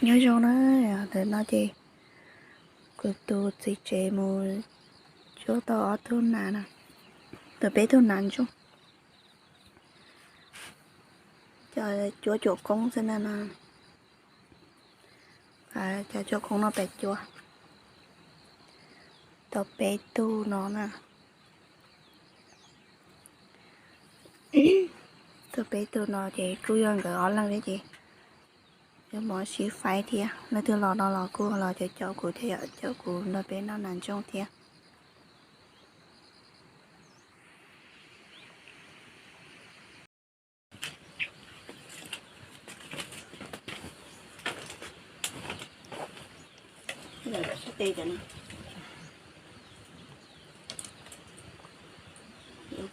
Nyob zoo na, ntawm no ces kuv tus txiv tsev mus cuab tau ob tug nas no, tau peb tug nas ntsooj, cov cuab cuam koob xwb na no, cov cuab koob no pem cuab tau peb tug no na. Tau peb tug no ces kuj yog nkawd ob leeg thiab ces yuav mus sib faib thiab. Leej twg los no los kuj los caum caum kuv thiab, yom, caum kuv nrog peb noj nas ntsooj thiab.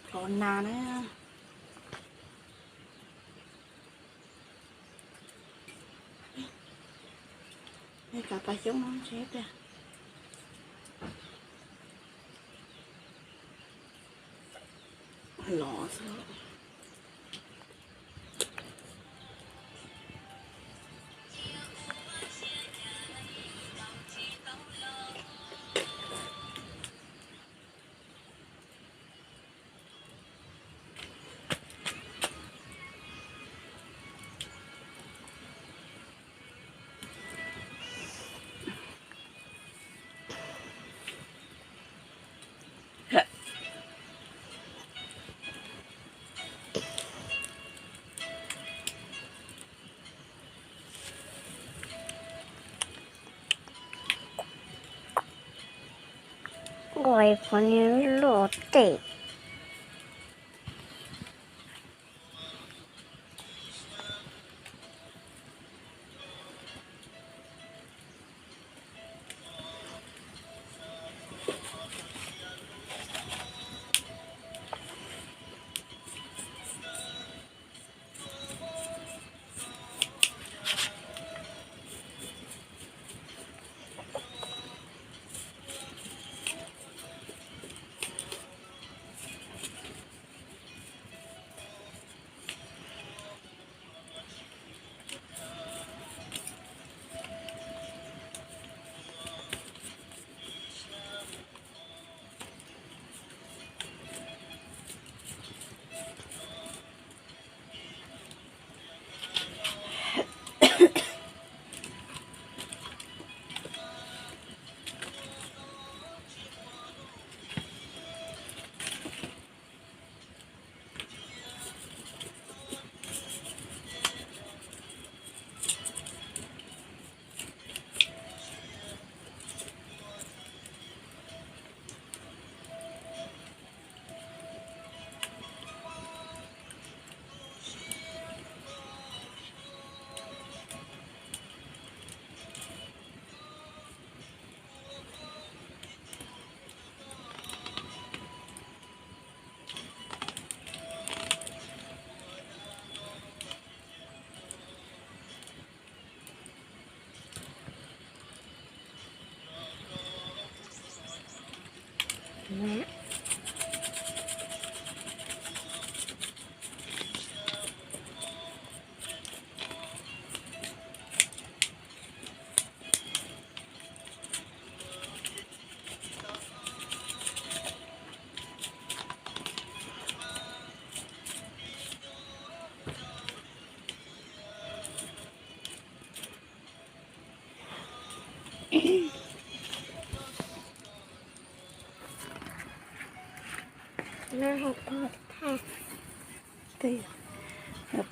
Plhov nas na. Kav pas xyoob no ntshe tiag. Los xwb. Ua qhov niag loj tej.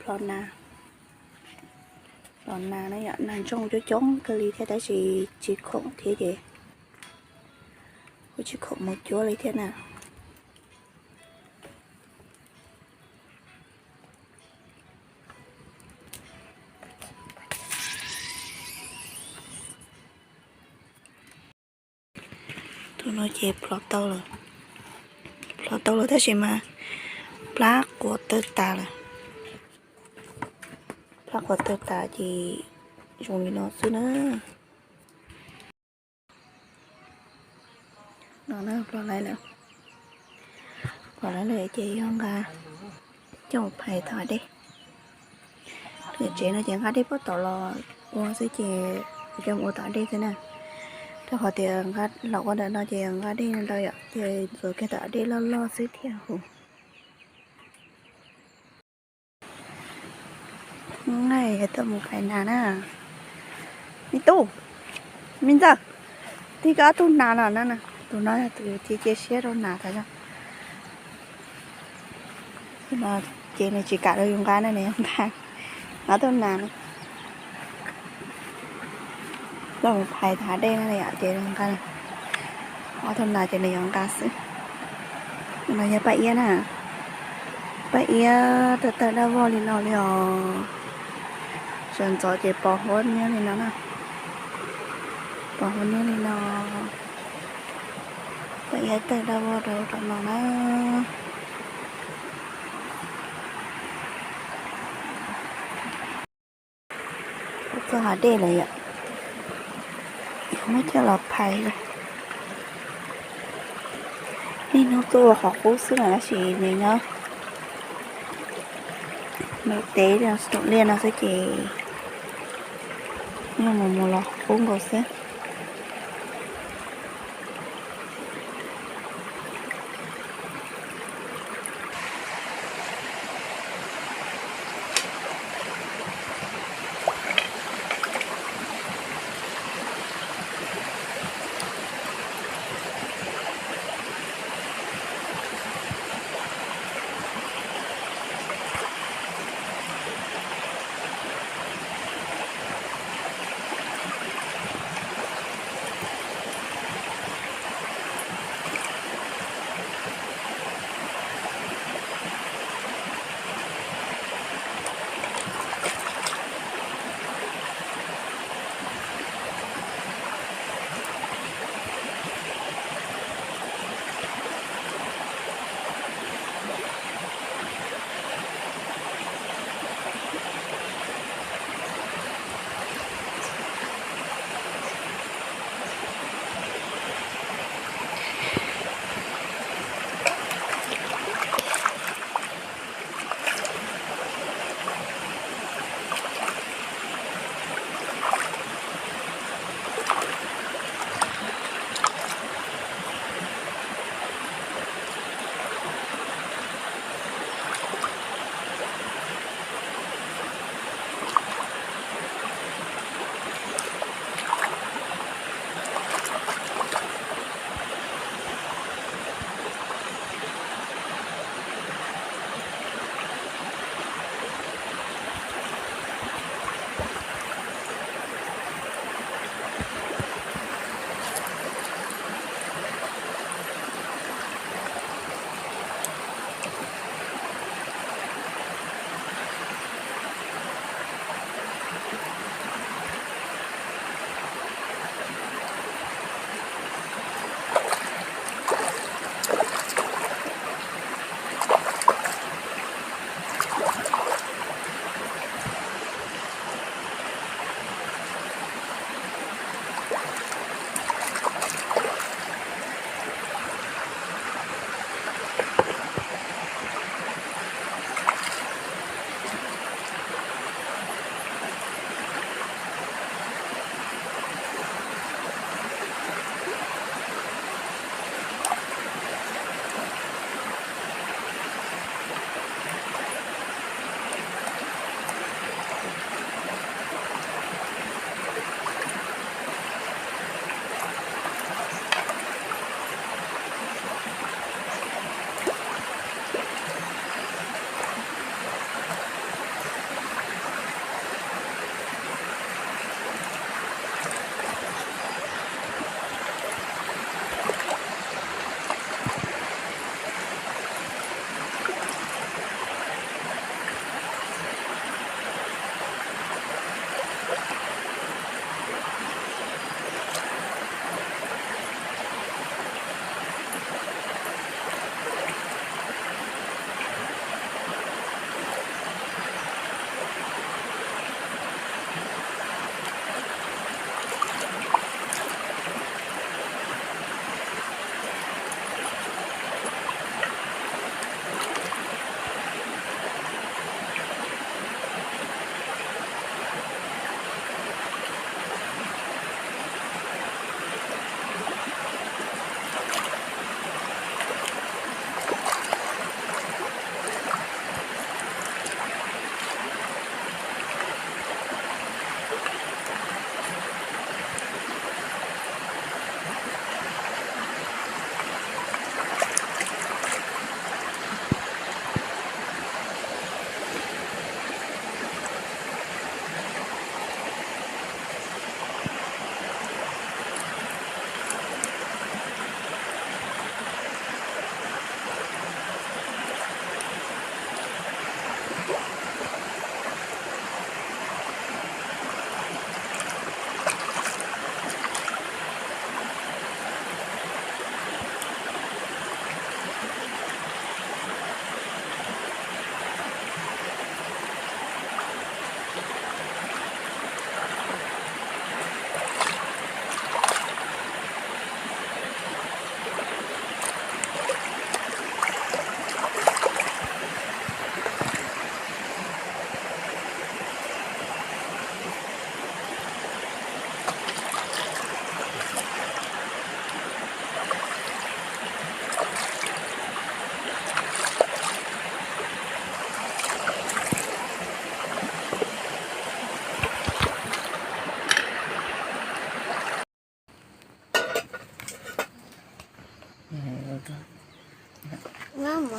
Plhov nas, plhov nas na yom, nas ntsooj coob coob kawg li thiab tab sis tsis khoom thiab ces kuj tsis khoom mus cuab li thiab na. Tus no ces plhov tau lawm, plhov tau lawm tab sis mas plab quav tawg tas lawm. Plab quav tawg tas ces zoo li no xwb na. No na, plhov lawm, plhov lawm ces yog nqa coj mus phais tau dej. Lawm tsev no ces nqa dej puag tom los Ua xwb ces coj mus ua tom dej xwb na. Rau qhov tias nqa los ua ntawm no ces nqa dej ntau yom, ces txuas kiag tom dej loj loj xwb thiaj huv. Tuaj mus phais nas na. Me tub, me ntxawg, tig koj ob tug nas los na. Tus no yog tus cia cia siab rau nas tas zog. Ces nws tsis kam rau yus nqa na, nws nqa ob tug nas na. Tuaj mus phais hav dej na yom, ces nws nqa ob tug nas ces nws yuav nqa xwb. No yog Paj Iab na. Paj Iab tawg tawg daj vog li no li os. Sawv ntxov ces pos huab niab li no na. Pos huab niab li no. Paj Iab tawg daj vog rau rau no na. Txog hav dej lawm yom. Muab coj los phais. Niaj hnub tuaj ua qhov qub xwb mas tab sis nws nyob nram teb, nram liaj no xwb ces nws mus mus los qub nkaus xwb.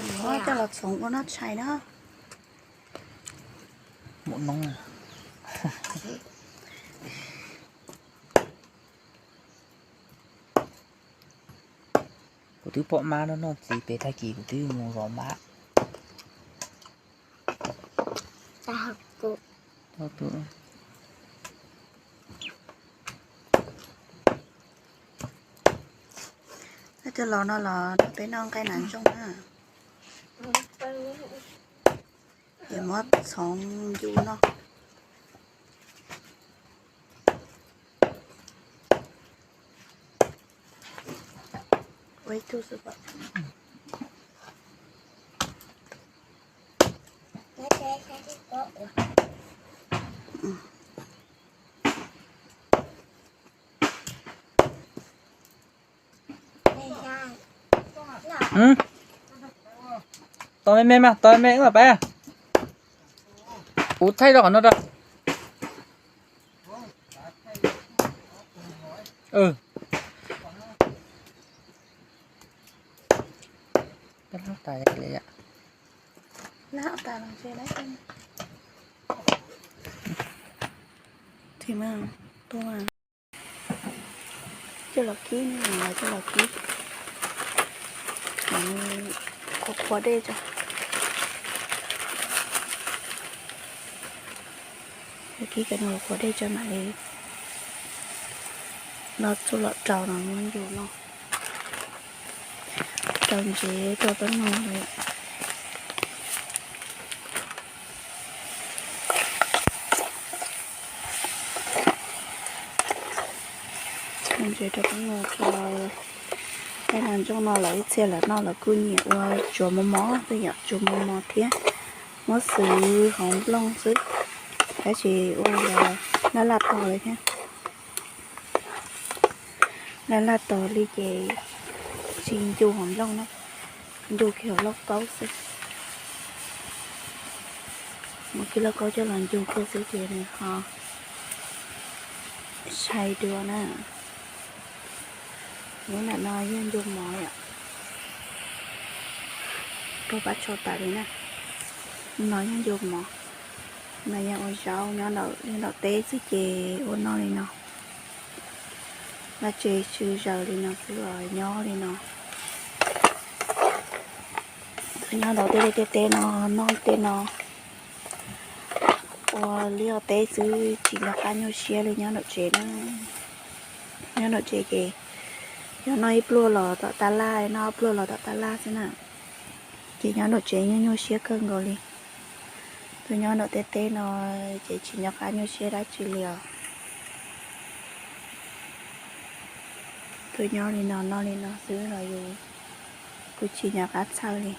Coj los txhoov ua noj tshais na. Muaj noob. Kuv twb pom mab noj noj txiv pem tag kis kuv twb mus zov mab. Coj los no los peb noj nqaij nas ntsooj na. Yuav muab txhoov ncu no. Ua ib tug xwb. Tos me me mas, tos me me wb mam pais. Kuv thaij rau qhov no rau. Coj los kib, coj los kib, qhuav qhuav dej tso. Kib kom nws qhuav dej tso mam li los txuj lom rau no muab ncu no. Rau ntsev rau pab no. Ntsev rau pab no, rau nqaij nas ntsooj no lawv ib txhia lawv noj lawv kuj nyiam ua tsuav mos mos xwb yom, tsuav mos mos thiab muab xwb hauv nplooj xwb, tab sis ua laj laj tos li thiab. Laj laj tos li ces tsis ncu hauv nplooj na, ncu kiag hauv lauj kaub xwb. Muab kiag lauj kaub coj los ncu kiag xwb ces nws ho sai dua na. Nyob ntawm no yog ncu mov yom. Rau pab tso tas li na. No yog ncu mov, no yog ua zaub nyob ntawm liaj ntawm teb xwb ces ua noj li no. Vaj tse tsw zaws li no xwb los nyob li no. Nyob ntawm tej liaj tej teb no, noj tej no. Ua liaj teb xwb tsis nco qab nyuaj siab li nyob nram tsev na. Nyob nram tsev ces yog noj ib pluag los tom tab laj, noj ob pluag los tom tab laj xwb na. Ces nyob nram tsev nyuaj nyuaj siab kawg nkaus li. Tuaj nyob nram tej teb no ces tsis nco qab nyuaj siab dab tsi li os. Tuaj nyob li no noj li no xwb los yus kuj tsis nco qab txhawj li.